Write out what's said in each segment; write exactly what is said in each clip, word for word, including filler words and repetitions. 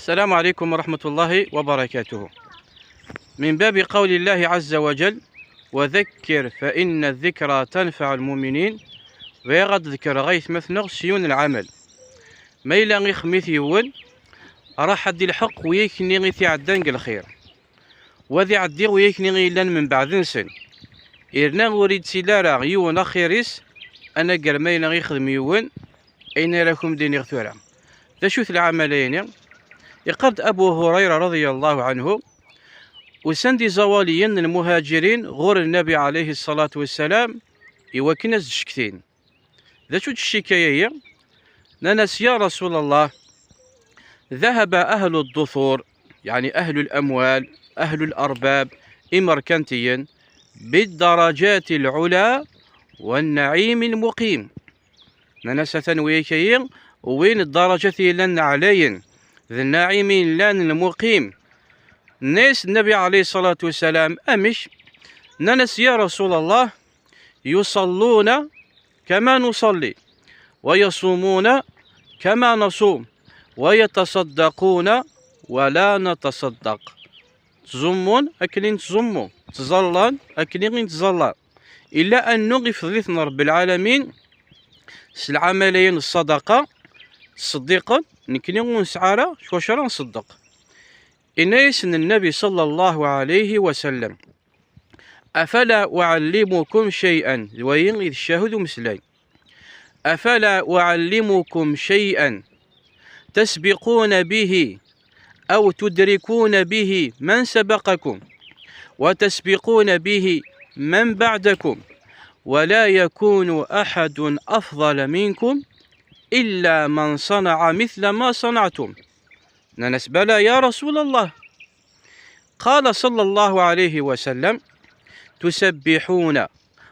السلام عليكم ورحمة الله وبركاته. من باب قول الله عز وجل: وذكر فإن الذكرى تنفع المؤمنين. Bɣiɣ ad d-ḍekkreɣ aytmaten-nneɣ s yiwen n lɛamal. Ma yella ixemmem-it yiwen, raḥ ad d-ilḥeq wiyakni i t-iɛeddan deg lxir, wa ad iɛeddi wiyakni i yellan mbeɛd-nsen. Yerna ur yettili ara yiwen axir-is anagar ma yella ixdem yiwen ayen ara kem-d-iniɣ tura. D acu-t lɛamal-ayini? Iqqar-d Abu Hurayra radiyallahu anhu: usan-d iẓawaliyen n lmuhajirin ɣur Nnabi alayhi ṣṣalatu wassalam i wakken ad s-d-cektin. D acu-tt ccikayat-agi? Nnan-as: يا رسول الله، ذهب أهل الدثور، يعني أهل الأموال، أهل الأرباب، imerkantiyen, بالدرجات العلى والنعيم المقيم. Nnan-as: atan wiyakni wwin ddarajat yellan ɛlayen, d nnaɛim yellan lmuqim. Nnan-as Nnabi alayhi ṣṣalatu wassalam: amek? Nnan-as: يا رسول الله، يصلون كما نصلي، ويصومون كما نصوم، ويتصدقون ولا نتصدق. Ttẓummun akken i nettẓummu, ttẓallan akken i nettẓalla. Illa annu ifḍel-iten Ṛebbi lɛalamin s lɛamal-agi n ṣṣadaqa, ttṣeddiqen, nekni ur nesɛi ara s wacu ara nṣeddeq. Inna-yasen Nnabi ṣalla Llahu ɛalayhi wa sallam: أفلا أعلمكم شيئا؟ D wayi i d ccahud umeslay. أفلا أعلمكم شيئا تسبقون به أو تدركون به من سبقكم وتسبقون به من بعدكم ولا يكون أحد أفضل منكم إلا من صنع مثل ما صنعتم؟ Nnan-as: بلى يا رسول الله. قال صلى الله عليه وسلم: تسبحون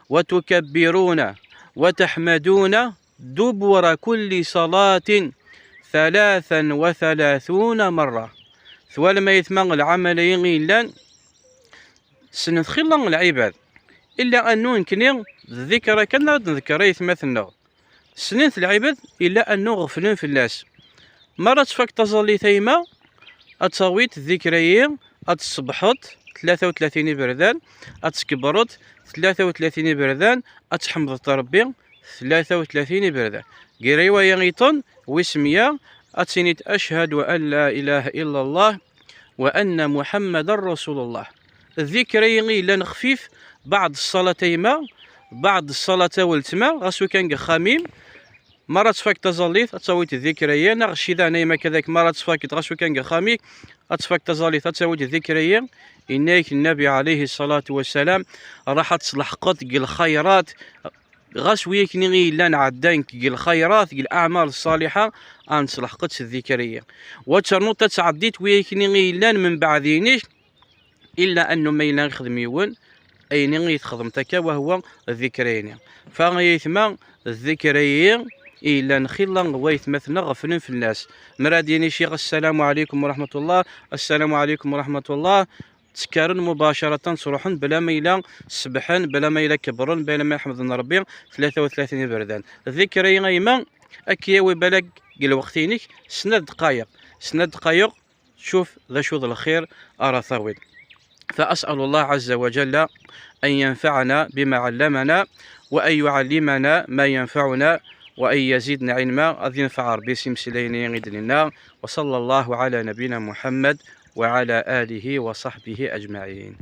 وتكبرون وتحمدون دبر كل صلاة ثلاثا وثلاثون مرة. Twalam aytma lɛamal-agi i yellan? Ssnen-t xilla lɛibad. Illa annu nekni d ddikra kan ara d-nḍekker aytmaten-nneɣ. Ssnen-t lɛibad, illa annu ɣeflen fell-as. Mi ara tfak taẓallit a yemma, ad tawiḍ ddikra-yi, ad tṣebbḥeḍ tlata u tlatin iberdan, ad tkebreḍ tlata u tlatin iberdan, ad tḥemdeḍ Ṛebbi tlata u tlatin iberdan. Ger i waya iṭen, wis meyya, ad tiniḍ: أشهد أن لا إله إلا الله وأن محمدا رسول الله. Ddikra-yi i yellan xfif, beɛd ṣṣalat a yemma, beɛd ṣṣalat a weltma, ɣas ukan deg uxxam-im, mi ara tfak taẓallit, ad tawiḍ ddikra-yi, neɣ ccida n ayma kadek, mi ara tfakeḍ, ɣas ukan deg uxxam-ik, ad tfak taẓallit, ad tawiḍ ddikra-yi. Inna-yak Nnabi ɛalayhi ṣṣalatu wassalam: raḥ ad tleḥqeḍ deg lxayrat, ɣas wiyakni i yellan ɛeddan deg lxayrat, deg leɛmal ṣṣaliḥa, ad nettleḥqeḍ s ddikra-yi. Wa ternuḍ ad tɛeddiḍ wiyakni i yellan mbeɛd-inek, illa annu ma yella ixdem yiwen ayen i txedmeḍ akka, wahwa ddikra-yini. Fa ay aytma, ddikra-yi i yellan xilla n waytmaten-nneɣ ɣeflen fell-as. Mi ara d-yini ccix: السلام عليكم ورحمة الله، السلام عليكم ورحمة الله، ttekkaren mubacaratan, ttruḥen bla ma yella sebḥen, bla ma yella kebbren, bla ma yella ḥemden Ṛebbi tlata u tlatin iberdan. Ddikra-yi a yemma, ad k-yawi balak deg lweqt-inek snat dqayeq, snat dqayeq, tcuf d acu d lxir ara tawiḍ. فأسأل الله عز وجل أن ينفعنا بما علمنا، وأن يعلمنا ما ينفعنا، وأن يزيدنا علما. Ad yenfeɛ Ṛebbi s imeslayen-agi i d-nenna. وصلى الله على نبينا محمد وعلى آله وصحبه أجمعين.